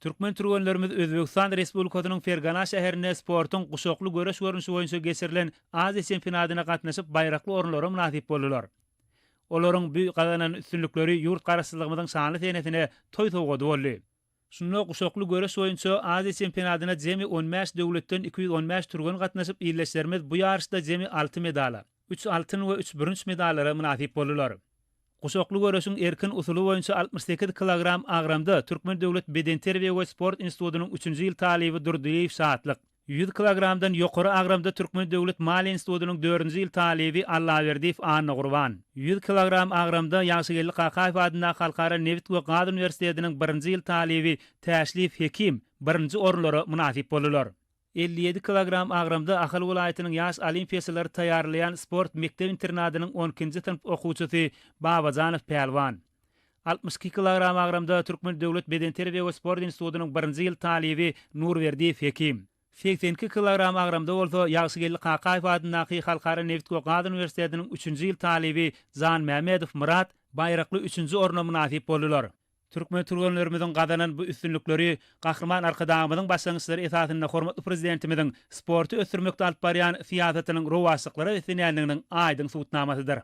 Türkmen türgenlerimiz Özbegistan Respublikasynyň Fergana şäherinde sportuň guşakly göreş görnüşi boýunça geçirilen Aziýa çempionatyna gatnaşyp baýrakly orunlara mynasyp boldular. Olaryň bu gazanan üstünlikleri ýurt Garaşsyzlygymyzyň şanly senesine toý sowgady boldy. Şunda guşakly göreş boýunça Aziýa çempionatyna jemi on bäş döwletden 215 türgen gatnaşyp ildeşlerimiz bu ýaryşda jemi alty medala, üç altyn we üç bürünç medallara mynasyp boldular. Guşakly göreşiň erkin usuly boýunça 68 kilogram agramda Türkmen döwlet bedenterbiýe we sport institutynyň üçünji ýyl talyby Durdyýew Şatlyk, 100 kilogramdan ýokary agramda Türkmen döwlet maliýe institutynyň dördünji ýyl talyby Allaberdiýew Annagurban, 100 kilogram agramda Ýagşygeldi Kakaýew adyndaky Halkara nebit we gaz uniwersitetiniň birinji ýyl talyby Täşliýew Hekim birinji orunlara mynasyp boldular. 57 kilogram agramda Ahal welaýatynyň ýaş olimpiýaçylary taýýarlaýan sport mekdep-internadynyň on ikinji synp okuwçysy Babajanow Pälwan. 62 kilogram agramda Türkmen döwlet bedenterbiýe we sport institutynyň birinji ýyl talyby Nurberdiýew Hekim. 82 kilogram agramda bolsa Ýagşygeldi Kakaýew adyndaky Halkara nebit we gaz uniwersitetiniň üçünji ýyl talyby Janmämmedow Myrat baýrakly üçünji orna mynasyp boldular. Türkmen türgenlerimiziň gazanan bu üstünlikleri Gahryman Arkadagymyzyň başlangyçlary esasynda hormatly Prezidentimiziň sporty ösdürmekde alyp barýan syýasatynyň rowaçlyklara beslenýändiginiň aýdyň subutnamasydyr.